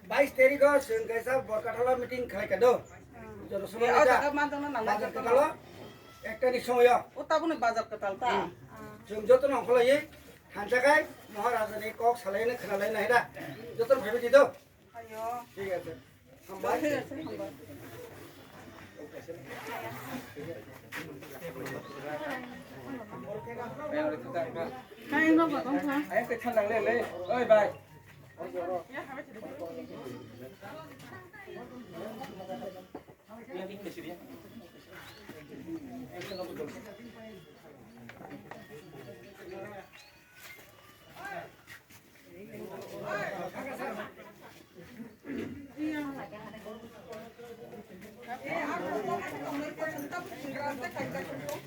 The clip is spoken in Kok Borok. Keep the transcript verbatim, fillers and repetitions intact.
Bais tarikh o chwng kaisa borkathalo meeting khlai kha do. Jonosabha neta. Bazar kwtal o ekta ni somoyo. O tabukni bazar kwtal ta. Chwng jotono ongkholaiwi thansa khai Maharaja ni kok salaina khwnalaina hai da. Jotono phaibai di do. Thik ache. Hambai. Hai, no, ba, tong kha. Ai, te khan nang le, le. Oi, bai.